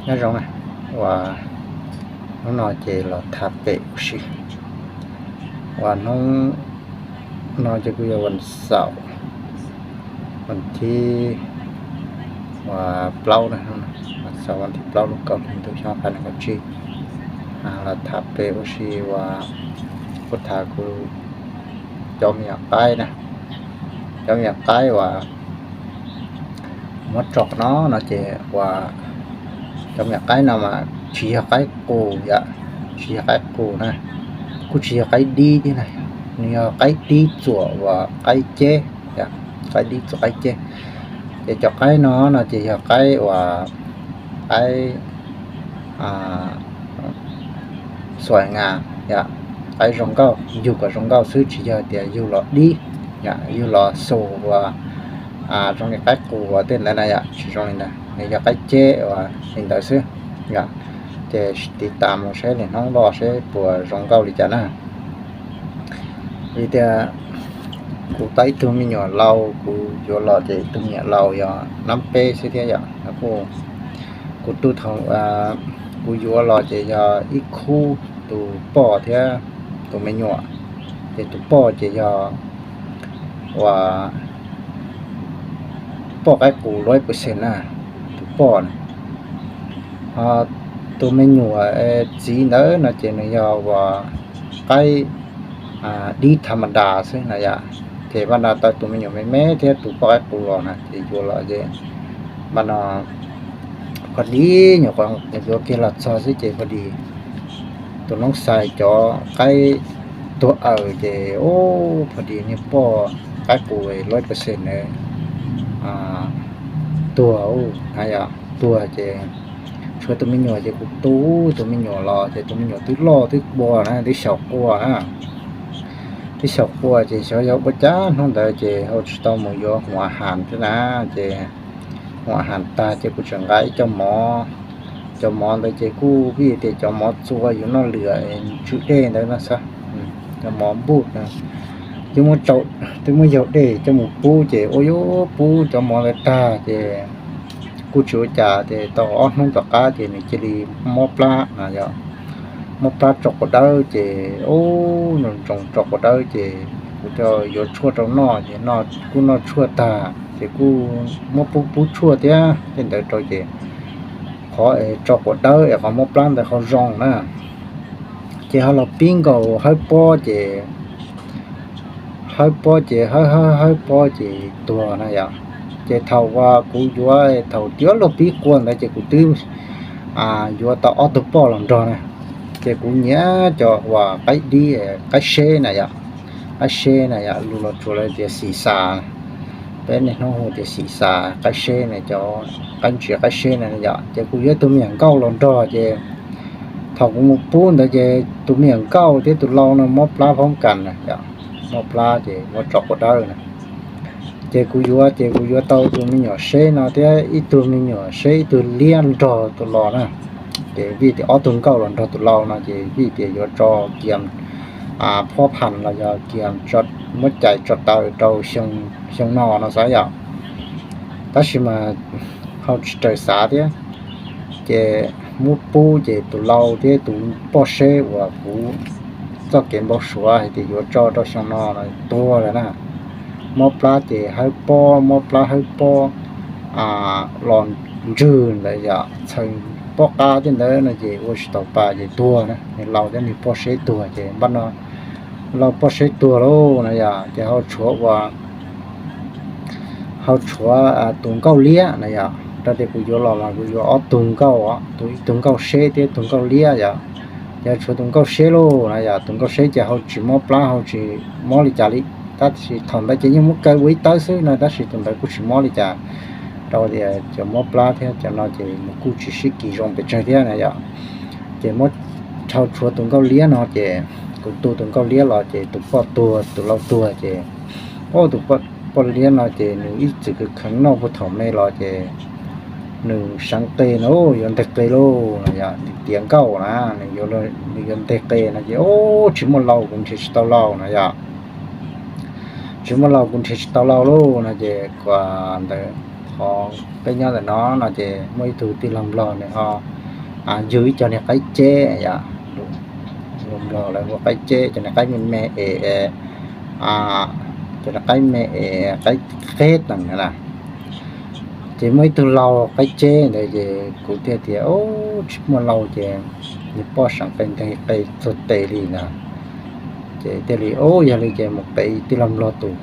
Nyob zoo na, uas hnub no ces los tham pem ua si. Uas hnub no ces kuj yog vas xaum, vas thib uas plaub na, vas xaum vas thib plaub lub kaum hli ntuj xyoo ob phav nees nkaum tsib. Los tham pem ua si uas kuv tham kuv cov me nyuam qaib na, cov me nyuam qaib uas muab tso no no ces uas cov me nyuam qaib no mas tsis yog qaib qus yom, tsis yog qaib qus na, kuj tsis yog qaib dib thiab na, nws yog qaib dib txuam uas qaib ceb, qaib dib txuam qaib ceb. Ces cov qaib no no ces yog qaib uas qaib xuas nga, qaib zoo nkauj, yug kom zoo nkauj xwb, tsis yog tias yug los dib, yug los xus uas zoo li qaib qus uas tej ntawd na yom, tsis zoo li ntawd, nws yog qaib ceb uas li ntawd xwb. Ces tiv tas mus saib niaj hnub loj seb puas zoo nkauj li cas na. Vim tias kuv tau ib tug me nyuam laus, kuv yuav los ces ib tug me nyuam laus yog nab peb xwb thiab yom. Kuv tu thaum kuv yuav los ces yog ib khub tus poj thiab tus me nyuam, ces tus poj ces yog uas poj qaib qus loj pes xees na, tus poj na. Ho tus me nyuam txiv ntawd no ces nws yog uas qaib dib tha ma das xwb na yom. Ces npaj no tau tus me nyuam me me thiab tus poj qaib qus los na ces yuav los ces npaj no poj dib nyuam qhuav yuav kiag los txog xwb ces poj dib tus noob xais cov qaib tuag aws ces poj dib niag poj qaib qus loj pes xees na tuag na yom, tuag ces tshuav tus me nyuam ces kuv tu tus me nyuam los ces tus me nyuam twb loj twb qua na, twb xyaum qua na, twb xyaum qua ces xyov yog ua cas hnub ntawd ces ho tsis tau mus yuav hmo has thiab na. Ces hmo has tag ces kuv tseem nqa ib co mov, cov mov ntawd ces kuj vim tias cov mov txua yus noj lwm tswm dej ntawd no xwb, cov mov npuj, twb muab yaug dej coj mus pub ces ua yuav pub cov mov ntawd tag ces kuj tsis ua cas ces tau ob hnub tom qab ces nws cia li mob plab na yom, mob plab tso quav dawb ces ub, nws ntsoos tso quav dawb ces kuv coj yuav tshuaj rau noj ces kuj noj tshuaj tag ces kuj muab pub pub tshuaj thiab tej ntawd rau ces qhov tso quav dawb es qhov mob plab ntawd ho zoo na. Ces ho los pib nkaus hawb pob ces, hawb pob ces hawb hawb hawb pob ces tuag na yom. Ces thaum uas kuv yuav thaum tiav luag pib qua ntawd ces kuv twb yuav tau ob tug poj los nrog na. Ces kuv nyiam cov uas qaib dib, qaib seb na yom, qaib seb na yom, lus Los Tsuas lawv tias xim xas, peb niaj hnub hu tias xim xas, qaib seb na, cov qaib ntsia qaib seb na yom. Ces kuv yuav tus me nyuam nkauj los nrog ces thaum kuv mus pub ntawd ces tus me nyuam nkauj thiab tus lau no mob plab phoob kas na yom, mob plab ces muab tso quav dawb na. Ces kuv yuav, ces kuv yuav tau tus me nyuam seb no thiab ib tug me nyuam seb ib tug liab nrog tus los na. Ces vim tias ob tug nkauj los nrog tus lau no ces vim tias yuav tso kiag phob phas los yog kiag muab cais tso taw rau xyoo no no xav yom. Tab sis mas ho tsis raws xav thiab, ces muab pub ces tus lau thiab tus poj seb uas kuv txoj kev npau suav hais tias yuav tso rau xyoo no tuag lawm na. Mob plab ces hawb pob, mob plab hawb pob los ntswg ntawd yom, txheem pob qab tej ntawd no ces ua tsis tau pa ces tuag na, nws lau thiab nws poj seb tuag ces npaj no lau poj seb tuag lauj na yom. Ces ho tshuav ua ho tshuav tus nkauj liab na yom. Rau tias kuv yuav los mas kuv yuav ob tug nkauj, tus ib tug nkauj seb thiab tus nkauj liab yom. Ces tshuav tus nkauj seb lauj na yom, tus nkauj seb ces ho tsis mob plab ho tsis mob li cas li. Tab sis thaum ntawd ces yeej muab kaw ua ib tawb xwb no, tab sis tus ntawd kuj tsis mob li cas, rau tias cov mob plab thiab cov no ces nws kuj tsis sib kis zoo pes tsawg thiab na yom. Ces muab rhau tshuav tus nkauj liab no ces kuv tu tus nkauj liab los ces tus poj tuag tus lau tuag ces, tus poj liab no ces nws ib txwm kheev noj puag thaum me los ces nws seev qe no yuav nteg qe lauj no yom, tiav nkauj na, nws yuav nteg qe no ces tsis muaj lau kuv nrhiav tsis tau lau no yom. Tsis muaj lau kuv nrhiav tsis tau lau lauj no ces kuv ntawd Qhov peb nyob ntawm no no ces muaj ib tug tij laug nplog nws ho yug ib co niag qaib ceb yom, lus nplog lawv hu qaib ceb, cov niag qaib me me es, cov niag qaib me es qaib qeb teem na. Ces muaj ib tug lau qaib ceb ntawd ces kuv thiaj tias, Ub, tsis muaj lau ces nws poj seem qe nteg qe txog tes li na. Ces thiaj li, Ub, yog li ces mus qiv tij laug nplog tus,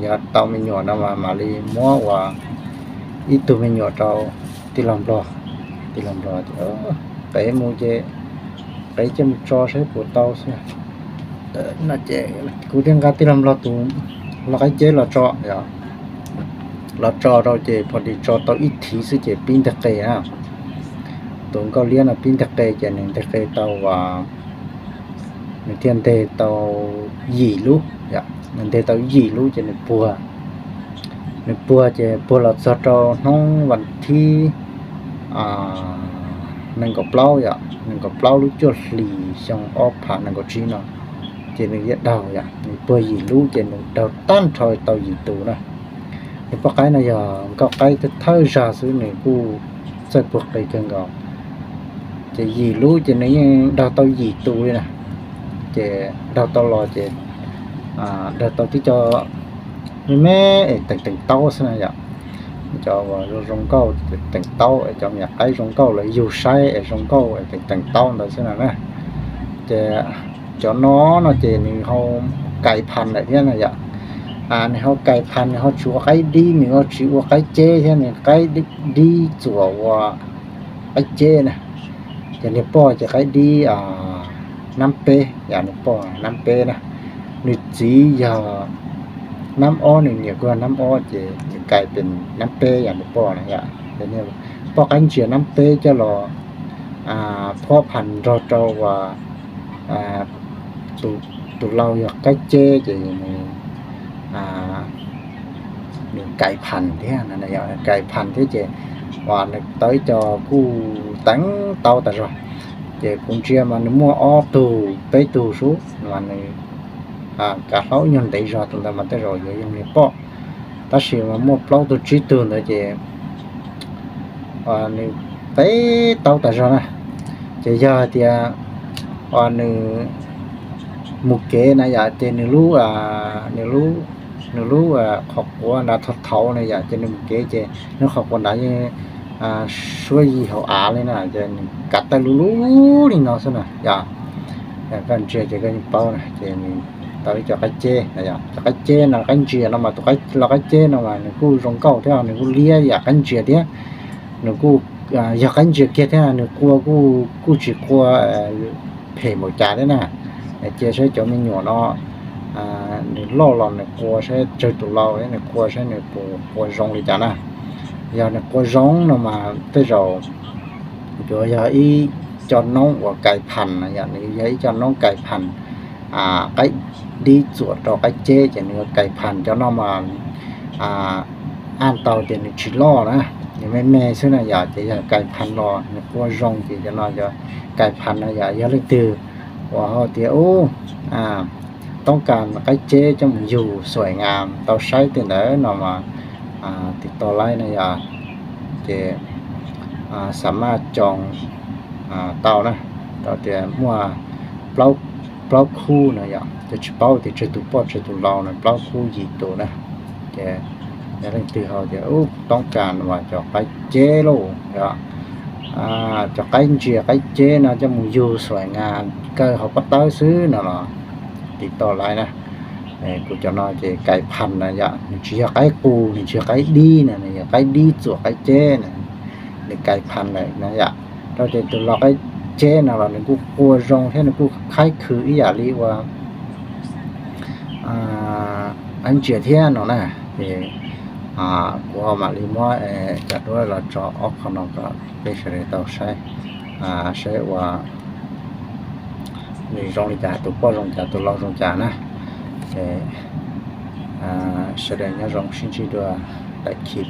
yog tau me nyuam no mas mam li muab ua ib tug me nyuam rau tij laug nplog. Tij laug nplog tias, Qiv mus ces qiv coj mus tso saib puas tau xwb. No ces kuv thiaj nqa tij laug nplog tus lau qaib ceb los tso, los tso rau ces pom tis tso tau ib thiv xwb ces pib nteg qe na. Tus nkauj liab no pib nteg qe ces nws nteg qe tau, nws thiaj nteg tau yim lub, nws nteg tau yim lub ces nws puag, nws puag ces puag los txog rau hnub vas thib nees nkaum plaub yom, nees nkaum plaub lub cuaj hlis xyoo ob phav nees nkaum tsib no, ces nws yeej daug yom, nws puag yim lub ces nws daug tag nrho tau yim tus na. Nws poj qaib no yog nkauj qaib thawj zag xwb, nws kuj txawj puag qe kawg nkaus. Ces yim lub ces nws yeej daug tau yim tus li na. Ces daug tau los ces daug tau tib co me me es teem teem taub xwb na yom. Cov uas zoo zoo nkauj teem taub es cov me nyuam qaib zoo nkauj lawv yug saib es zoo nkauj es teem teem taub ntawd xwb na na. Ces cov no no ces nws ho kais phas lawm thiab na yom. Nws ho kais phas, nws ho tsis ua qaib dib, nws ho tsis ua qaib ceb thiab, nws qaib dib txuas ua qaib ceb na. Ces nws poj ces qaib dib nab peb yom, nws poj nab peb na. Nws txiv yog nab ob, nws niam kuj yog nab ob ces nws kais pes nab peb yom, nws poj na yom. Poj qaib ntsia nab peb coj los phob phas nrog rau uas tus lau yog qaib ceb ces nws kais phas thiab, kais phas thiab ces uas nws tau ib co kuj teem taub tas zog. Ces kuv ntsia mas nws muaj ob tug peb tug sub mas nws kav hlaub nyuag ntev zog, tus ntawd mas tej zaum yuav yog nws poj. Tab sis mas muaj plaub tug tsib tug ntawd ces nws teem taub tas zog na. Ces yog hais tias uas nws mus kev na yom, ces nws lub, nws lub qhov quav nrad thaum thaud na yom, ces nws mus kev ces nws qhov quav nrad yeej suab yig hauv av li na, ces nws kav tawm lub lub li no xwb na yom. Koj ntsia ces koj yeej paub na, ces nws tau ib co qaib ceb, cov qaib ceb no, qaib ntsia no mas tus lau qaib ceb no mas nws kuj zoo nkauj thiab nws kuj liab yam qaib ntsia thiab. Nws kuj yog qaib ntsia kiag thiab nws qua kuj tsis qua phem npaum cas thiab na. Cia saib cov me nyuam no nws loj los nws qua saib tsawg tus lau, nws qua saib nws puas qua zoo li cas na. Yog nws qua zoo no mas tej zaum yuav yog ib co noob uas kais phas na yom, nws yog ib co noob kais phas qaib dib txuas rau qaib ceb ces nws yuav kais phas cov no mas aj tau tias nws tsis loj na, nws me me xwb na yom, ces yog kais phas los nws qua zoo ces cov no yog kais phas na yom. Yog leej twg uas ho tias ub toob kas qaib ceb coj mus yug xuaim ngas tau saib tej ntawd no mas tiv toj laib na yom, ces xam maj coo tau na, tau tias muaj plaub khub na yom, ces tsis paub tias tsawg tus poj tsawg tus lau na, plaub khub yim tus na. Ces yog leej twg ho tias ub toob kas mas cov qaib ceb lauj, cov qaib ntsia qaib ceb no coj mus yug xuaim ngas kaw hauv pob tawb xwb no los tiv toj laib na. Kuv cov no ces kais phas na yom, nws tsis yog qaib qus, nws tsis yog qaib dib na, nws yog qaib dib txuas qaib ceb na, nws kais phas lawm na yom. Rau ces tus lau qaib ceb no los nws kuj qua zoo thiab nws kuj khaib khw ib yam li ua qaib ntsia thiab no na. Ces kuv ho mam li muab cov duab los tso ob qho no kom peb sawv daws tau saib, saib ua nws zoo li cas, tus poj zoo cas, tus lau zoo cas na. Ces sawv daws nyob zoo sib ntsib dua daim khi